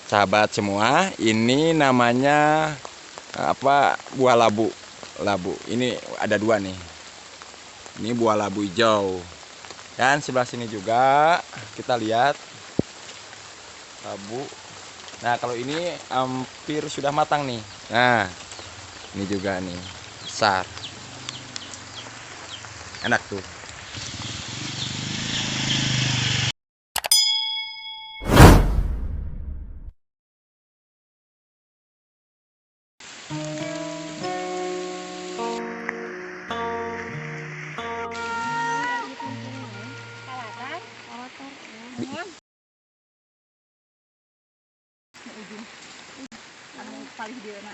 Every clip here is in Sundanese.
Sahabat semua, ini namanya apa? Buah labu. Labu. Ini ada dua nih. Ini buah labu hijau. Dan sebelah sini juga kita lihat labu. Nah, kalau ini hampir sudah matang nih. Nah, ini juga nih besar. Enak tuh. Ujung anu palih dieu na.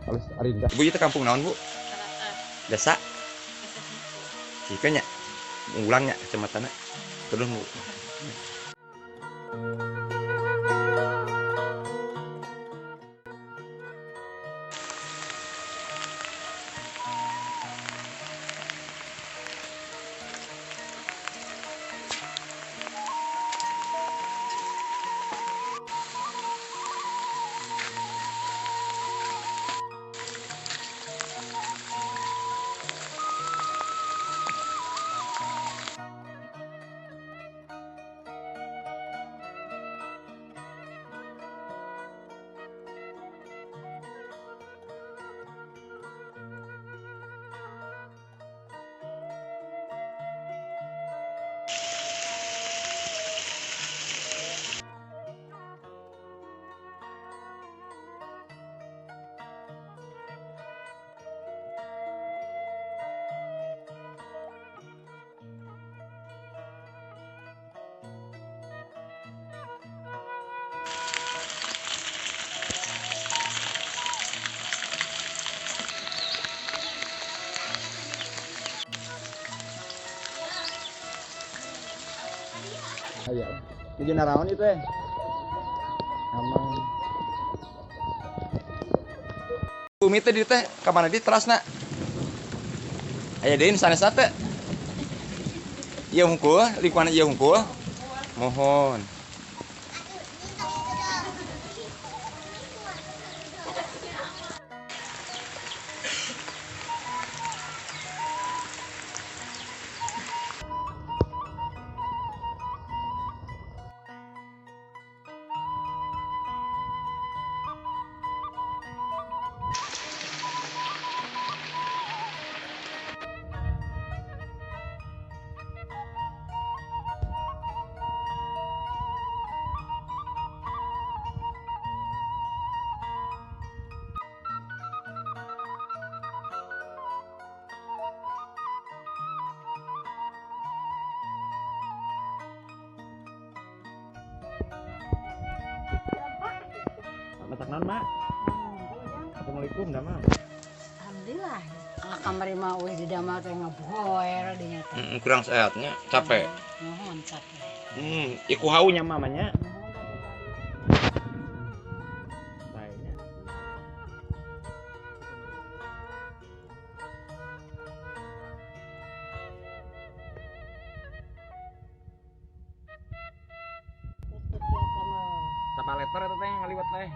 Halus arinda. Bu, itu kampung naon, Bu? Desa? Cikanya. Ulangnya kecamatan. Terus, Bu. Ayo. Nuju naraon itu eh? Aman. Bumi teh di teh ka mana di terasna? Aya deui nu sanesna teh. Ieu hungkul, lingkungan ieu hungkul. Mohon. Masak naon, Mak? Assalamualaikum, damang. Alhamdulillah. Kamari mah euy di damel teh ngaboer dinya teh. Kurang sehatnya, capek. Nuhun capek. Iku haunya mamanya. Sapa letter eta teh ngaliwat teh?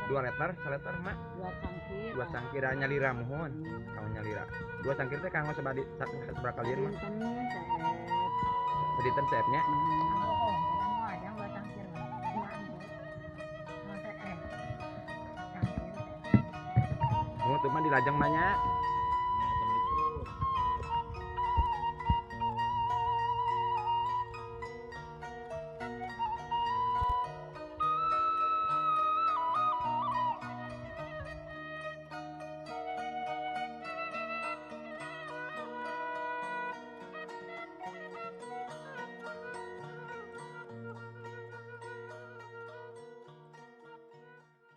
2 liter, 1 liter, Mak. 2 cangkir. 2 cangkir nyalira mohon. Kanggo nyalira. 2 cangkir teh kanggo sabadi sabaraha kalian mah? Sedinten seepnya. Mau tuh mah dilajeng mah nya.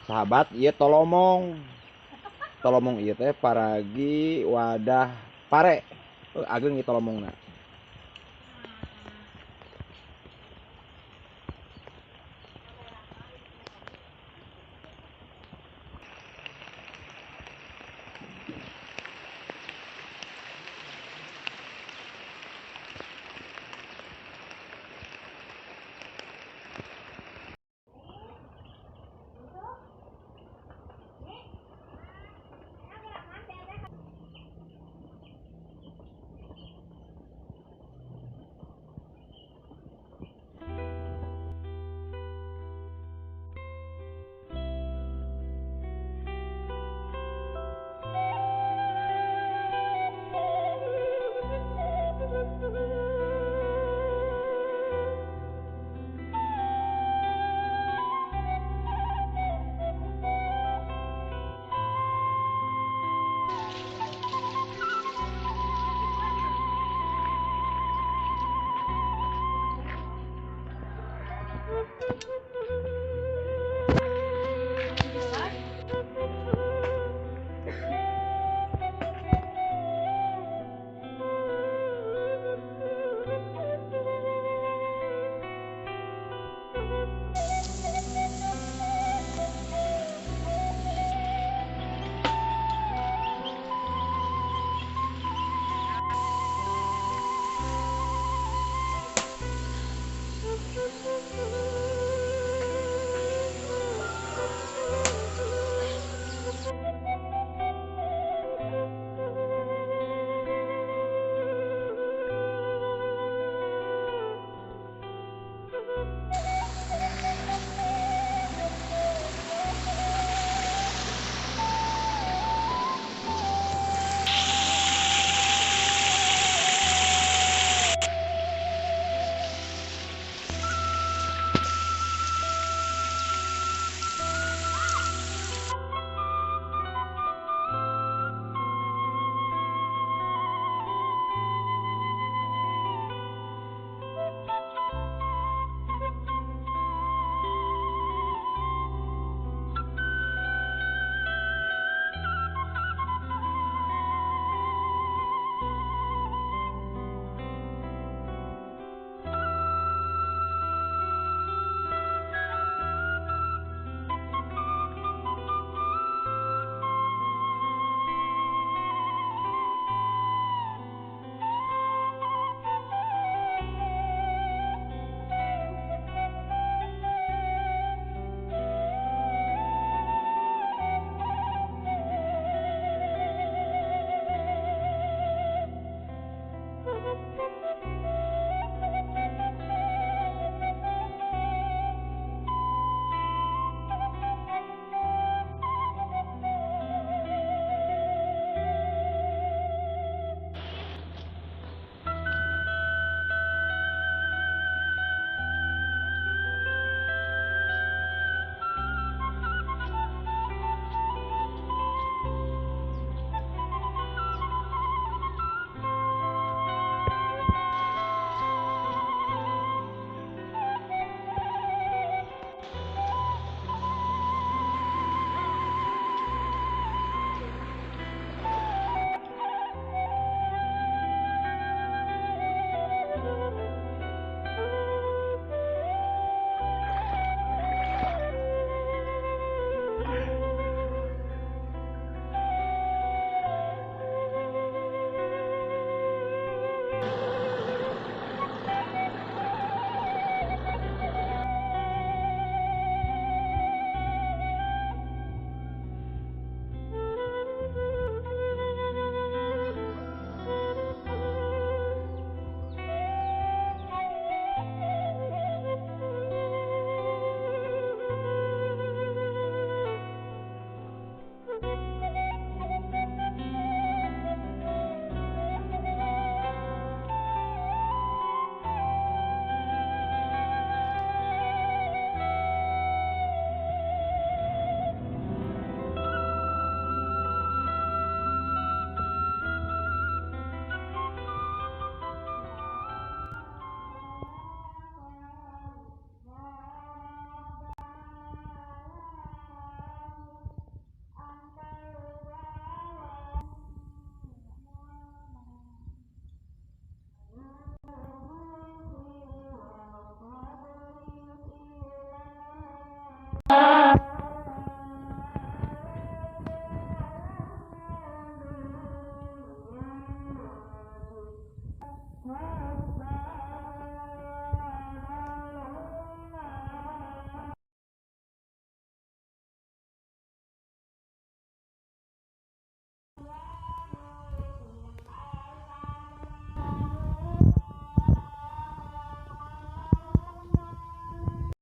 Sahabat, ieu tolomong. Tolomong ieu teh paragi wadah pare. Ageng ieu tolomongna.